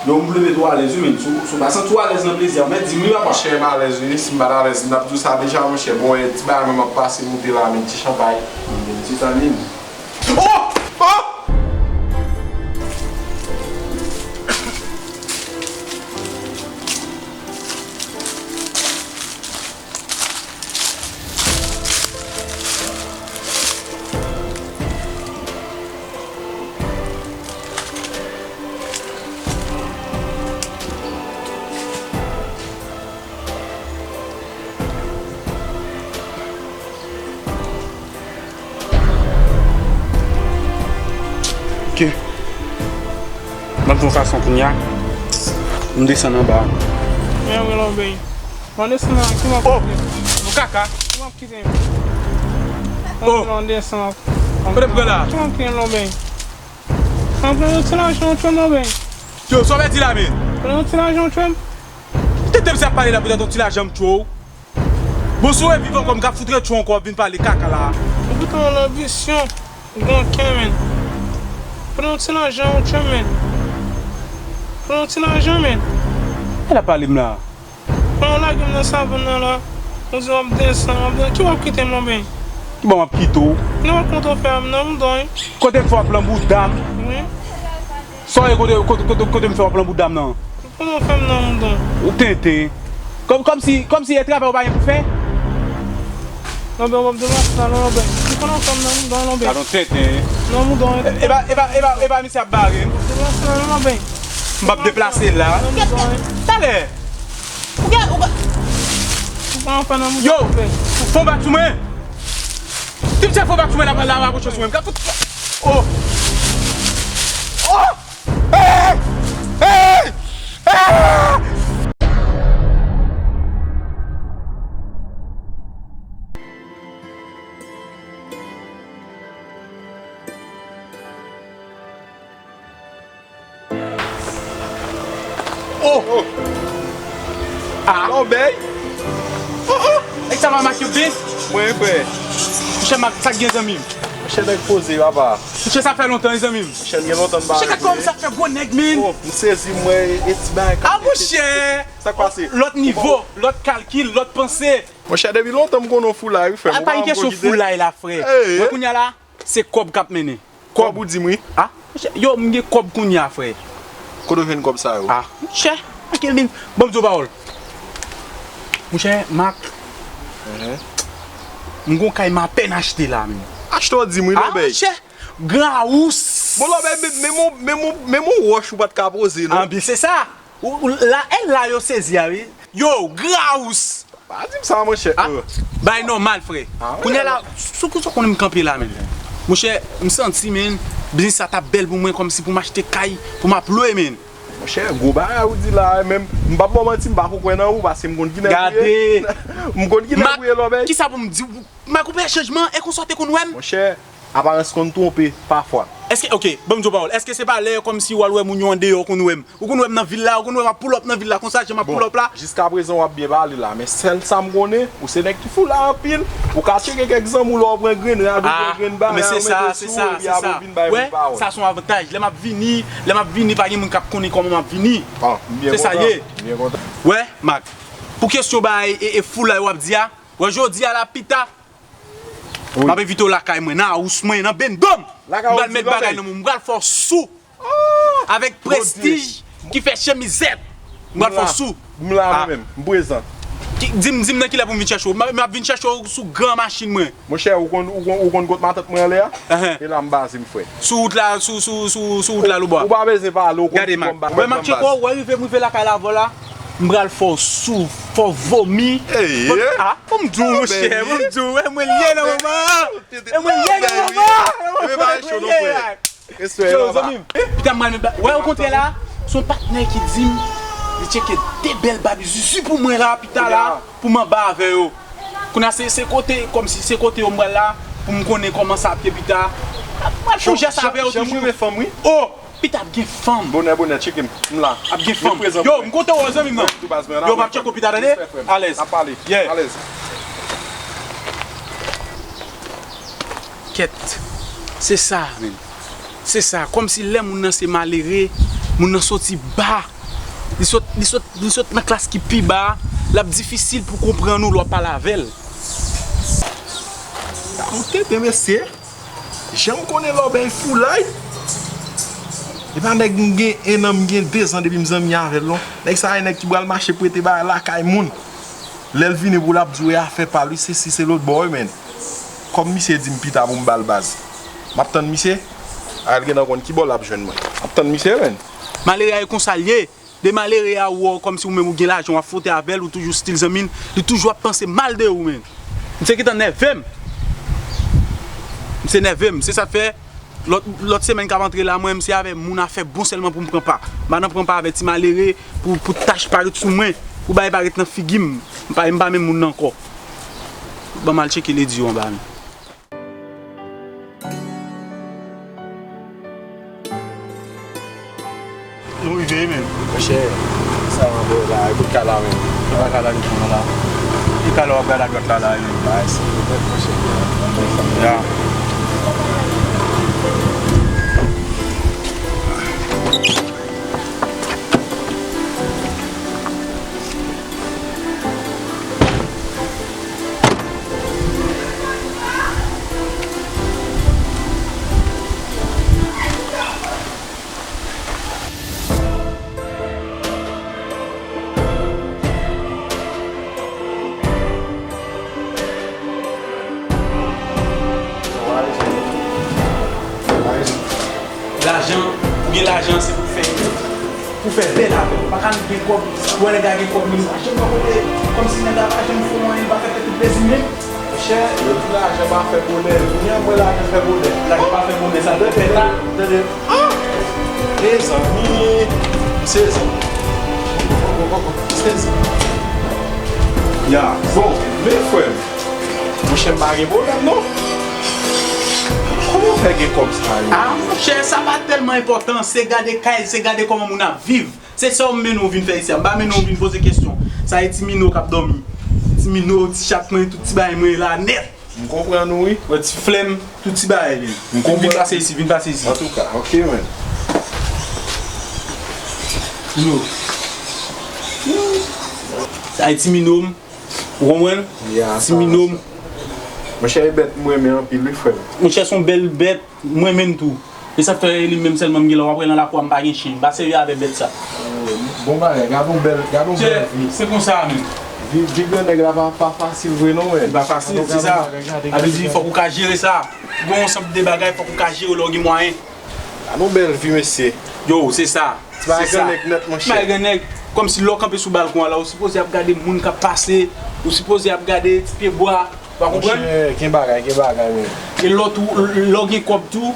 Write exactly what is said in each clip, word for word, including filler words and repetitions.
Yo, m vle met ou alèz wi, men si w, si w pa santi w alèz nan plezi a, men di m wi, papa. Monchè, m alèz wi, si m pa t alèz, m t ap di w sa deja, monchè. Bon, e, ti bagay mwen m ap pase moute la, men ti chanpay. Ti tannin. Oh! Oh! Ok. Ban m fè yon fason kounye a. M desann anba. Men wi, Lòbèy. Mwen desann nan, ki mwen Oh! Kite m. Yon kaka. Ki mwen kite m? Oh! Mwen desann. Kote m pran la? Ki mwen kite m, Lòbèy? Mwen pran yon ti lajan, yon tchwem, Lòbèy. Yo, sa w vle di la, men? Pran yon ti lajan, yon tchwem. Tete m se ap pale la poutèt yon ti lajan m tchwe w. Bon, si w reviv ankò, m ka fout retchwe w ankò, w ap vin pale kaka la. Ou pito w nan visyon, ou gen yon ken, men. Pran yon ti lajan, yon tchwem, men. Pran yon ti lajan, men. E l ap pale m la. Pran yon lage m nan savann nan la. Ou di w ap desann, w ap desann. Ki w ap kite m, Lòbèy? Ki bò m ap kite w? Ki w ap konte w fè a m nan, m dòmi. Kote m fè w ap lan bouda m? Wi. Sa w ye kote, kote, kote, kote m fè w ap lan bouda m nan? Kote w fè m nan, m dòmi? Ou tenten. Kòm, kòmsi, kòmsi e travay ou pa gen pou fè? Lòbèy, w ap deplase la, non, Lòbèy. Ki kote w fè m nan, m dòmi, Lòbèy? Gadon tenten. Non, m dòmi. E, e pa, e pa, e pa, e pa misye ap bare m? Deplase la, non, Lòbèy. M p ap deplase la. Non, m dòmi. Talè. Ou gen, ou gen. Ou pa anfè nan mouda. Yo, fon bat sou mwen. Ti misye fon bat sou mwen la, la, la, la, sou mwen. M ka fout. Oh. Oh. Hey! Hey! Ah! Oh! Ah! Lòbèy! Oh, oh! E sa va make yo bens? Mwen, frè. Monchè, Mak, sa k gen, zanmi m? Monchè, nèg poze, papa. Monchè, sa fè lontan, wi, zanmi m. Monchè, gen lontan m pa wè. Monchè, gad kòman sa fè gwo nèg, men. Oh, m sezi, m wè e ti bagay. Ah, monchè! Sa k pase? Lòt nivo, lòt kalkil, lòt panse. Monchè, depi lontan m konnen w foulay, wi, frè. Pa gen kesyon foulay la, frè. Mwen kounye a la, se kòb k ap mennen. Kòb ou di m wi? Ah, monchè, yo, m gen kòb kounye a, frè. Kote w jwenn kòb sa yo? Ah, monchè, ankenn bin. Ban m di w pawòl. Monchè, Mak, m gon kay m apèn achte la, men. Achte w di m wi, Lòbèy. Ah, monchè, gran house. Bon, Lòbèy, men, men, men, men, men yon wòch ou pa t ka poze, non? Ah, bin, se sa. Ou, ou, la, e la yo sezi a, wi. Yo, gran house. Pa di m sa, monchè. Ah, bagay nòmal, frè. Kounye a la, sou ki sa w konnen m kanpe la, men. Monchè, m santi, men, biznis sa t ap bèl pou mwen, kòmsi pou m achte kay, pou m ap lwe, men. Monchè, gwo bagay ou di la, men m p ap ba w manti, m pa ko kwè nan ou, paske m konn ki nèg ou ye. Gade. M konn ki nèg ou ye, Lòbèy. Kisa pou m di w? Mak, ou pè chanjman, e konsa w te konn wè m? Monchè, aparans konn twonpe pafwa. Èske, ok, ban m di w pawòl. Èske se pa lè kòmsi w al wè moun yo andeyò w konn wè m? Ou konn wè m nan vil la, ou konn wè m ap pull up nan vil la, konsa jan m ap pull up la? Bon, jiskaprezan w ap byen pale la, men sèl sa m konnen, ou se nèg ki foulay anpil, ou ka tcheke kèk zanmi w lè w pran grenn rad, ou pran grenn bagay, ou mete sou ou, epi apre w vin bay moun pawòl. Sa se yon avantaj. Lè m ap vini, lè m ap vini, pa gen moun k ap konnen kòman m ap vini. Ah, m byen kontan. Se sa l ye. M byen kontan. Wè, Mak, pou kesyon bagay e, e foulay w ap di a, wè jodi a la pita, m ap envite w lakay mwen, nan house mwen, nan bendo m. M pral met bagay nan men w, m pral fè w sou. Avèk prestij ki fè chemizèt. M pral fè w sou. M la, mwen menm, m prezan. Di m, di m nan kilè pou m vin chèche w. M ap vin chèche w sou gran machin mwen. Monchè, ou konn, ou konn, ou konn kot matant mwen anlè a? Enhen. E la m baze m, frè. Sou wout la, sou, sou, sou, sou wout la, Lobwa. Ou pa bezwen pale, ou konn kòm ba. Wè, m ap tcheke w, wè, rive, m rive lakay la avè w la. M pral fè w sou, fè w vomi. Ah, pou m di w, monchè, pou m di w, e mwen l ye nan moman an. E mwen l ye nan moman an. Yo, zanmi m. Pita m pral met ba-, wè, okontrè la, se yon patnè ki di m li tcheke de bèl babi zuzu pou mwen la, pita la, pou m anba avè yo. Kounye a se, se kote, kòmsi se kote yo m pral la, pou m konnen kòman sa ap ye pita. M pral fè yon jès avè yo toujou. Janm renmen fanm, wi. Oh! Pita ap gen fanm. Bonè, bonè, tcheke m. M la. Ap gen fanm. Yo, m kontan wè w, zanmi m nan. Yo, m ap tcheke w pita, tande? Alèz. N ap pale. Yeah. Alèz. Kèt. Se sa, men. Se sa. Kòmsi lè moun nan se malere, moun nan soti ba. Li sot, li sot, li sot nan klas ki pi ba a, l ap difisil pou konprann ou lè w ap pale avè l. Ou tenten, mesye. Jan m konnen lòbèy foulay. E pa nèg m gen en an, m gen dezan depi m zanmi avè l, non. Nèg sa a, e nèg ki pral mache prete bagay lakay moun. Lè l vini pou l ap di w e afè pa l, wi, se si se lòt bò, wi, men. Kòm misye di m pita pou m ba l baz. M ap tann misye. A, l gentan konn ki bò l ap jwenn mwen. M ap tann misye, men. Malere a, e konsa l ye. De malere a, ou wè w kòmsi ou menm ou gen lajan, w ap fwote avè l, ou toujou still zanmi l, li toujou ap panse mal de ou, men. Misye gentan nève m. Misye nève m. Se sa k fè, lòt, lòt semèn k ap antre la, mwen, m se avè moun afè bon sèlman pou m pran pa. M pa nan pran pa avè ti malere pou, pou tach parèt sou mwen, pou bagay parèt nan figi m. M pa, m pa menm moun nan ankò. Ban m al tcheke ledi yo anba, men. Nou rive wi, men. Monchè, sa mande la, e bout kay la, men. E pa kay la ki pran la. E kay la w ap gade adwat la, la, wi, men. Bagay serye nèt, monchè. Ya. Lajan, pou gen lajan, se pou fè, pou fè bèl avè l. Ou pa ka gen kòb, ou wè nèg la gen kòb, men ou pa janm wè kote, kòmsi nèg la pa janm fè w anyen, li pa fè tèt li plezi menm. Monchè, yo di lajan pa fè bonè. Kounye a, m wè lajan fè bonè. Lajan pa fè bonè, sa l fè la. Tande, tande. Ah! Mezanmi, m sezi. M sezi. Ya, bon, men frè m. Monchè, m pa gen pwoblèm, non. Kòman w fè gen kòb sa yo? Ah, monchè, sa pa tèlman enpòtan. Se gade kay, se gade kòman moun ap viv. Se sa w mennen w vin fè isi a. M pa mennen w vin poze kesyon. Sa e ti Mino k ap dòmi. Ti Mino, ti chat mwen, tout ti bagay mwen la nèt. M konprann ou, wi. Wè ti flèm, tout ti bagay li. M konprann. Vin pase isi, vin pase isi. Antouka, ok, man. Mino. Sa e ti Mino m. Ou konprann? Ya, ti Mino m. Monchè, e bèt m renmen anpil, wi, frè m. Monchè, se yon bèl bèt. Mwen menm tou. E sa k fè e li menm sèlman m gen la, w ap wè nan lakou a m pa gen chen. M pa serye avè bèt sa. Bon bagay, gade yon bèl, gade yon bèl vi. Se konsa menm. Viv, viv yon nèg la pa, pa fasil vre non, men. Li pa fasil, se sa. Sa vle di fòk ou ka jere sa. Gen yon ansanm de bagay, fòk ou ka jere lè w gen mwayen. Gade yon bèl vi, mesye. Yo, se sa. Ti bagay gran nèg nèt, monchè. Ti bagay gran nèg. Kòmsi lè w kanpe sou balkon an la, ou sipoze ap gade moun k ap pase, ou sipoze ap gade ti pyebwa. Ou pa konprann? Monchè, gen bagay, gen bagay, men. E lòt ou, lè w gen kòb tou,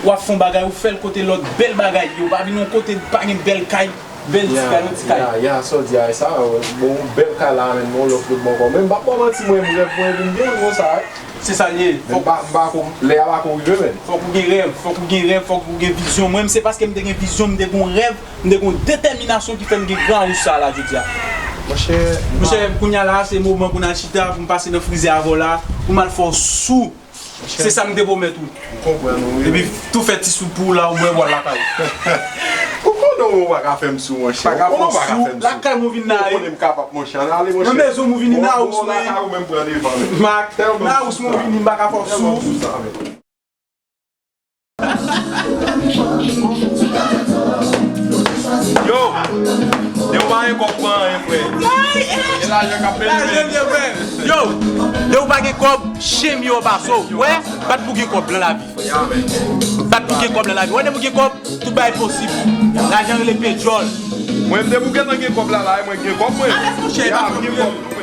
w ap fè yon bagay, ou fè l kote lòt bèl bagay yo. Pa vin yon kote pa gen bèl kay, bèl ti kay, yon ti kay. Ya, ya, sa w di a, e sa, bon, bèl kay la, men yon lòt, lòt bò ankò. Men m p ap ba w manti, mwen, m rèv mwen vin byen konsa, wi. Se sa l ye. Men m pa, m pa ko, lè a pa ko rive, men. Fòk ou gen rèv, fòk ou gen rèv, fòk ou gen vizyon. Mwen, m se paske m te gen vizyon, m te gen yon rèv, m te gen yon detèminasyon ki fè m gen gran wouch sa la jodi a. Monchè, m pa. Monchè, kounye a la, se moman pou n al chita, pou m pase nan frizè avè w la, pou m al fè w sou. Monchè. Se sa m te pwomèt ou. M konprann ou, wi. Epi tou fè ti soup pou w la, ou bwè, w al lakay ou. Ou konnen ou pa ka fè m sou, monchè. Pa ka fè w sou. Ou konnen ou pa ka fè m sou. Lakay mwen vin la, wi. Ou konnen m kapab, monchè. Ann ale, monchè. Nan mezon mwen vin la, ou sou. Lakay ou menm pran devan, men. Mak, nan ou sou vini, m pa ka fè w sou. Yo, depi w pa gen kòb, ou pa anyen, frè. E lajan k ap peye. Lajan byen, frè. Yo, depi w pa gen kòb, chen miyò pase w. Wè, bat pou gen kòb nan lavi, frè. Bat pou gen kòb nan lavi. Wè, depi w gen kòb, tout bagay posib. Lajan rele pye djòl. Mwen, depi w gentan gen kòb la, la, e mwen gen kòb, mwen. Alèz, monchè, e pa gen pwoblèm.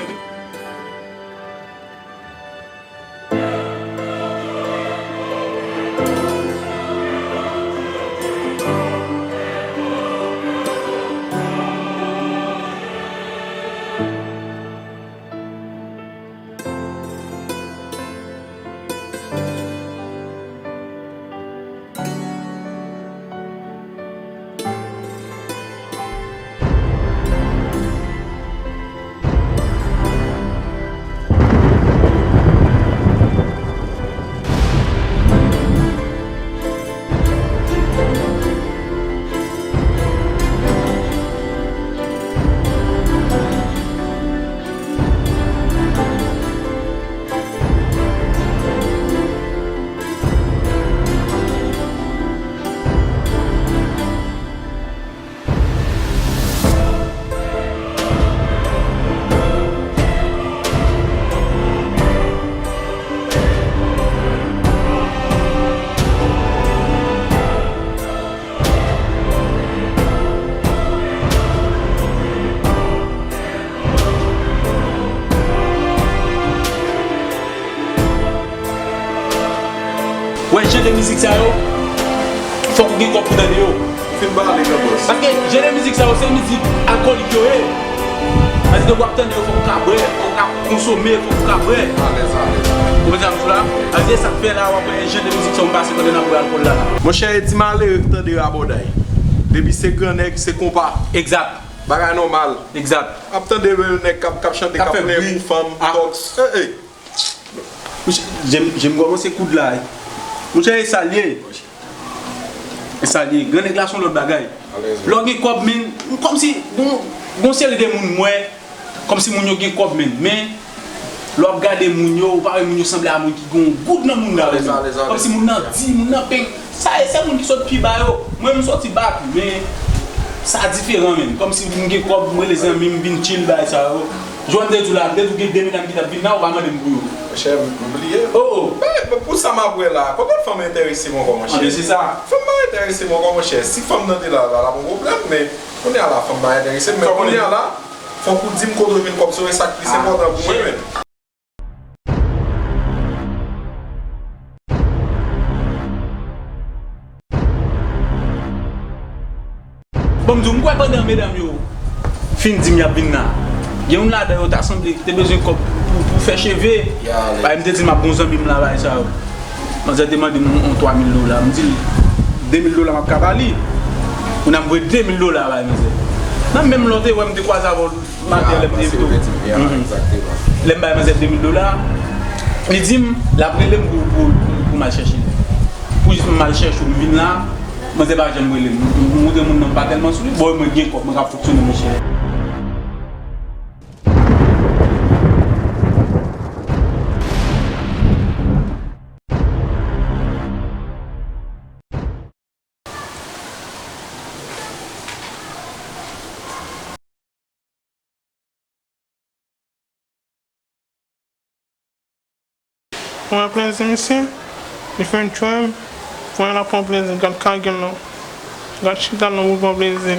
Mizik sa yo, fòk ou gen kòb pou tande yo. Ou fin pale, gran bòs. Paske jan de mizik sa yo, se mizik alkòlik yo ye. Paske w ap tande yo, fòk ou ka bwè, fòk ou ka konsome, fòk ou ka bwè. Alèz, alèz. Ou konprann sa m di w la? Paske se sa k fè la, w ap wè jan de mizik sa yo m pase pandan n ap bwè alkòl la. Monchè, e ti malere k tande rabòday. Depi se gran nèg, se konpa. Egzat. Bagay nòmal. Egzat. Ap tande nèg k ap, k ap chante, k ap plenyen pou fanm, tòks. Ey, ey. Monchè, je m, je m kòmanse koud la, wi. Monchè, e sa l ye. E sa l ye. Gran nèg la se yon lòt bagay. Lè w gen kòb, men, kòmsi, gon, gon seri de moun m wè, kòmsi moun yo gen kòb, men, men, lè w ap gade moun yo, ou pa wè moun yo sanble a moun ki gen yon goud nan moun la, wi. Kòmsi moun nan di, moun nan peng. Sa e sèl moun ki sot pi ba yo. Mwen, m soti ba tou, men sa diferan, menm. Kòmsi m gen kòb, m rele zanmi m, vin chill, bagay sa yo. Jan m te di w la, m te di w gen de medam ki t ap vin la, ou pa mande m pou yo. Monchè, m bliye. Oh, oh. Men, men pou sa m ap wè la, konbyen fanm enterese m ankò, monchè? Anben, se sa. Fanm pa enterese m ankò, monchè. Si fanm nan te la, la, la, pa yon pwoblèm, men kounye a la, fanm pa enterese m, men kounye a la, fòk ou di m kote w jwenn kòb sa yo, e sa k plis enpòtan pou mwen, menm. Bon, m di w, m kwè pandan medam yo fin di m y ap vin la, gen youn ladan yo ta sanble te bezwen kòb pou, pou fè cheve. Paske m te di m ap gon zanmi m la, bagay sa yo. Manzè te mande m yon twa mil dola. M di l, de mil dola m ap ka ba li. Kounye a m voye de mil dola bay manzè. Nan menm lè w te wè m te kwaze avè w maten lè m te vin tou. Lè m bay manzè de mil dola, li di m l ap rele m pou, pou, pou, pou m al chèche l. Pou jis m al chèche w, m vin la, manzè pa janm rele m. M montre moun nan m pa tèlman sou li. Bon, mwen gen kòb, mwen ka fonksyone, monchè. Mwen pran plezi misye, li fè djòl, mwen la pran plezi, gad kagèl lan, gad chita lan pou pran plezi.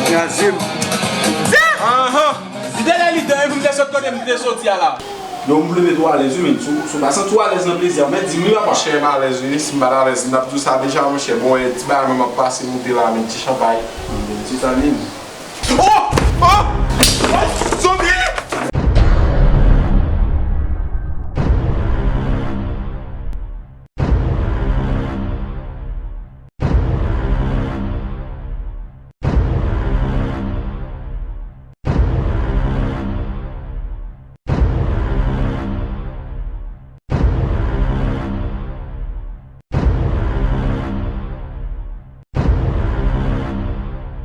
Kraze m. Anhan. Li te lè li dan, epi m te sot kote m te soti a la. Yo, m vle mete w alèz, wi, men si w, si w pa santi w alèz nan plezi a, men di m wi, papa. Monchè, m alèz, wi. Si m pa t alèz, m t ap di w sa deja, monchè. Bon, e, ti bagay mwen m ap pase moute la, men ti chanpay. Ti Salim. Oh! Oh!